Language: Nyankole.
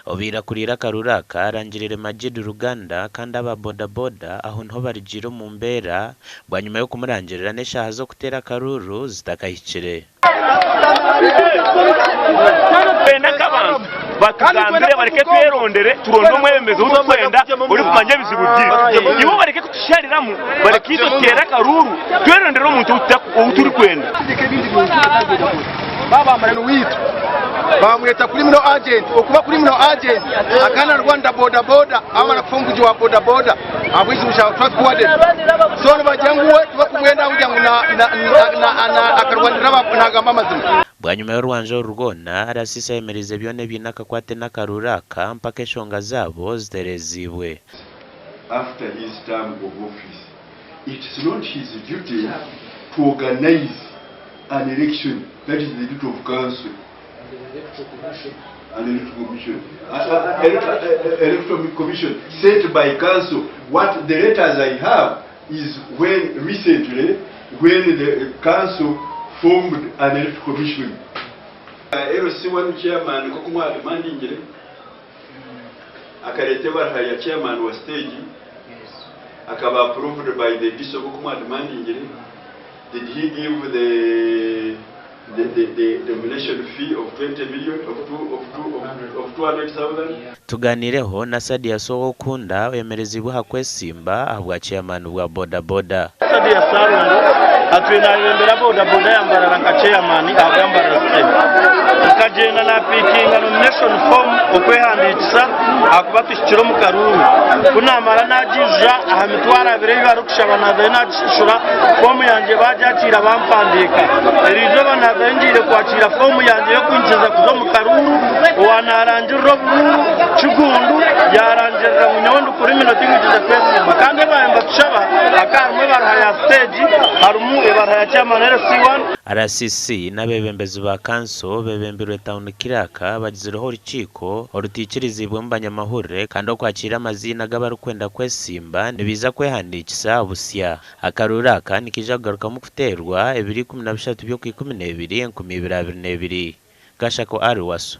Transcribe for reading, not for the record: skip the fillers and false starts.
Obaire akuriire akaruuru aka arangiriire Majid Ruganda kandi aba boda boda aho niho barigiire omu mbeera bwanyima y'okumurangirira n'eshaaha z'okuteera akaruuru zitakahikire. Twena nk'abantu batugambire bareke twerondere turonde omwebembezi ou turikwenda orikumanya ebizibu byaitu. Ibo bareke kutushariramu bareke itwe tuteere akaruuru twerondere omuntu ou turikwenda. Baaba waitu bamweta criminal agent okuba criminal agent akaba narwanira boda boda amara kufa omuvugi wa boda boda ahabw'ekizibu kya traffic warden so nibagira ngu we tibakumwenda ahabw'okugira ngu akarwanirira nagamba amazima. Bwanyima y'orwanja oru rwona, Rasisi ayemereize byona ebiine akakwate n'akaruuru aka mpaka enshonga zaabo zitereeziibwe. After his term of office, it's not his duty to organize an election, that is the duty of council and electoral commission, electoral commission set by council. What the letters I have is when recently when the council formed an electoral commission. LC1 chairman nk'oku mwademandingire akareeta ebaruha ya chairman wa stage akaba approved by the DISO nk'oku mwademandingire. Did he give the the the the nomination fee of 20 million of two of two of, of 200,000? Tuganiireho na Sadia Sowokunda oyemereziibwe aha kwesimba ahabwa ceyamaani bwa boda boda. Sadia Ssalongo atwire nayebembera boda boda ya Mbarara nka ceyamaani ahabwa Mbarara City. Nkagyenda napikinga nomination form okwehandiikisa ahakuba tuhikire omu karuuru. Ku namara nagiijuza aha mitwaro abiri ei barikushaba nazayo nagishashura, foomu yangye baagyakiira bampandiika. Eriizooba naazayo ngiire kwakiira foomu yangye y'okunyikiriza kuza omu karuuru, owaanaarangirira oburuuru, Kigundu, yaarangirira ngu nyowe ndi kurimino tingwikiriza kwesimba. Kandi ebabaire nibatushaba hakaba harimu ebaruha ya siteegi, harimu ebaruha ya chairman LC1. RCC n'abeebembezi ba kanso beebembirwe Town Clerk bagizireho orukiiko orutaikiriziibwemu banyamahurire kandi okwakiira amaziina g'abarikwenda kwesimba nibaija kwehandiikisa busya. Akaruuru aka nikaija kugarukamu kuteerwa ebiro 13 by'Okwikumineebiri 2022. Gashako Ali Waso.